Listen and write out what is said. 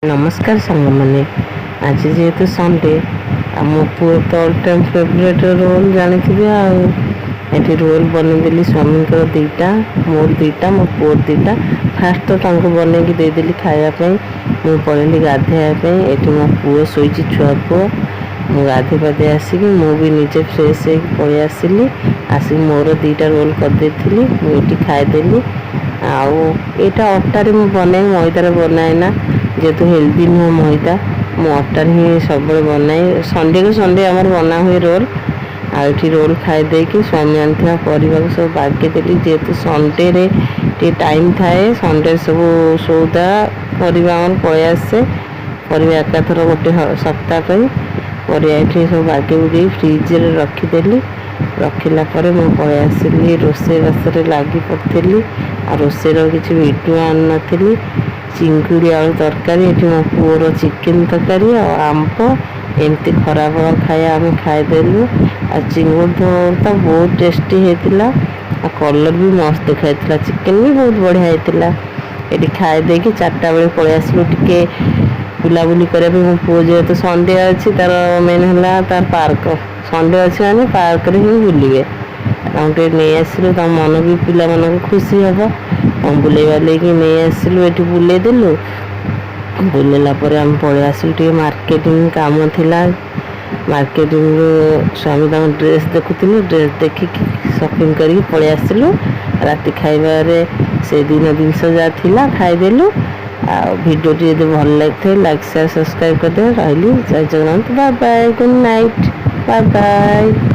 ନମସ୍କାର ସାଙ୍ଗମାନେ, ଆଜି ଯେହେତୁ ସଣ୍ଡେ, ଆଉ ମୋ ପୁଅ ତ ଅଲ୍ ଟାଇମ୍ ଫେଭରେଟ୍ ରୋଲ୍ ଜାଣିଥିବେ। ଆଉ ଏଠି ରୋଲ୍ ବନେଇଦେଲି, ସ୍ୱାମୀଙ୍କର 2ଟା, ମୋର 2ଟା, ମୋ ପୁଅର 2ଟା। ଫାଷ୍ଟ ତ ତାଙ୍କୁ ବନେଇକି ଦେଇଦେଲି ଖାଇବା ପାଇଁ, ମୁଁ ପଳେଇଲି ଗାଧେଇବା ପାଇଁ। ଏଠି ମୋ ପୁଅ ଶୋଇଛି, ଛୁଆ ପୁଅ। ମୁଁ ଗାଧେଇ ପାଧେଇ ଆସିକି ମୁଁ ବି ନିଜେ ଫ୍ରେଶ୍ ହେଇକି ପଳେଇ ଆସିଲି। ଆସିକି ମୋର 2ଟା ରୋଲ୍ କରିଦେଇଥିଲି, ମୁଁ ଏଠି ଖାଇଦେଲି। ଆଉ ଏଇଟା ଅଟାରେ ମୁଁ ବନାଏ, ମଇଦାରେ ବନାଏ ନା, ଯେହେତୁ ହେଲ୍ଦି ନୁହଁ ମଇଦା। ମୁଁ ଅଟାରେ ହିଁ ସବୁବେଳେ ବନାଏ। ସଣ୍ଡେକୁ ସଣ୍ଡେ ଆମର ବନା ହୁଏ ରୋଲ୍। ଆଉ ଏଠି ରୋଲ୍ ଖାଇଦେଇକି ସ୍ୱାମୀ ଆଣିଥିବା ପରିବାକୁ ସବୁ ବାଗେଇଦେଲି। ଯେହେତୁ ସଣ୍ଡେରେ ଟିକେ ଟାଇମ୍ ଥାଏ, ସଣ୍ଡେ ସବୁ ସଉଦା ପରିବା ଆମର ପଳେଇ ଆସେ, ପରିବା ଏକାଥର ଗୋଟେ ସପ୍ତାହ ପାଇଁ। ପରିବା ଏଠି ସବୁ ବାଗେଇ ବୁଗେଇ ଫ୍ରିଜରେ ରଖିଦେଲି। ରଖିଲା ପରେ ମୁଁ ପଳେଇ ଆସିଲି, ରୋଷେଇବାସରେ ଲାଗି ପଡ଼ିଥିଲି। ଆଉ ରୋଷେଇର କିଛି ଭିଡ଼ିଓ ଆଣିନଥିଲି। ଚିଙ୍ଗୁଡ଼ି ଆଳୁ ତରକାରୀ, ଏଠି ମୋ ପୁଅର ଚିକେନ୍ ତରକାରୀ ଆଉ ଆମ୍ବ, ଏମିତି ଖରାବେଳ ଖାଇବା ଆମେ ଖାଇଦେଲୁ। ଆଉ ଚିଙ୍ଗୁଡ଼ି ତ ବହୁତ ଟେଷ୍ଟି ହେଇଥିଲା ଆଉ କଲର୍ ବି ମସ୍ତ ଦେଖାଯାଇଥିଲା। ଚିକେନ୍ ବି ବହୁତ ବଢ଼ିଆ ହେଇଥିଲା। ଏଠି ଖାଇଦେଇକି 4ଟା ବେଳେ ପଳେଇ ଆସିଲୁ ଟିକେ ବୁଲାବୁଲି କରିବା ପାଇଁ। ମୋ ପୁଅ ଯେହେତୁ ସଣ୍ଡେ ଅଛି, ତାର ମେନ୍ ହେଲା ତାର ପାର୍କ। ସଣ୍ଡେ ଅଛି ମାନେ ପାର୍କରେ ହିଁ ବୁଲିବେ। ତାଙ୍କୁ ଟିକେ ନେଇ ଆସିଲୁ, ତାଙ୍କ ମନ ବି ପିଲାମାନଙ୍କୁ ଖୁସି ହେବ। ତାଙ୍କୁ ବୁଲେଇ ବାଲେଇକି ନେଇ ଆସିଲୁ, ଏଠି ବୁଲେଇ ଦେଲୁ। ବୁଲେଇଲା ପରେ ଆମେ ପଳେଇ ଆସିଲୁ, ଟିକେ ମାର୍କେଟିଂ କାମ ଥିଲା। ମାର୍କେଟିଂରୁ ସ୍ୱାମୀ ତାଙ୍କ ଡ୍ରେସ୍ ଦେଖୁଥିଲେ, ଡ୍ରେସ୍ ଦେଖିକି ସପିଂ କରିକି ପଳେଇ ଆସିଲୁ। ରାତି ଖାଇବାରେ ସେଦିନ ଜିନିଷ ଯାହା ଥିଲା ଖାଇଦେଲୁ। ଆଉ ଭିଡ଼ିଓଟି ଯଦି ଭଲ ଲାଗିଥାଏ, ଲାଇକ୍, ସେୟାର, ସବସ୍କ୍ରାଇବ୍ କରିଦେବେ। ରହିଲି, ଜୟ Jagannath, bye bye, good night, bye bye.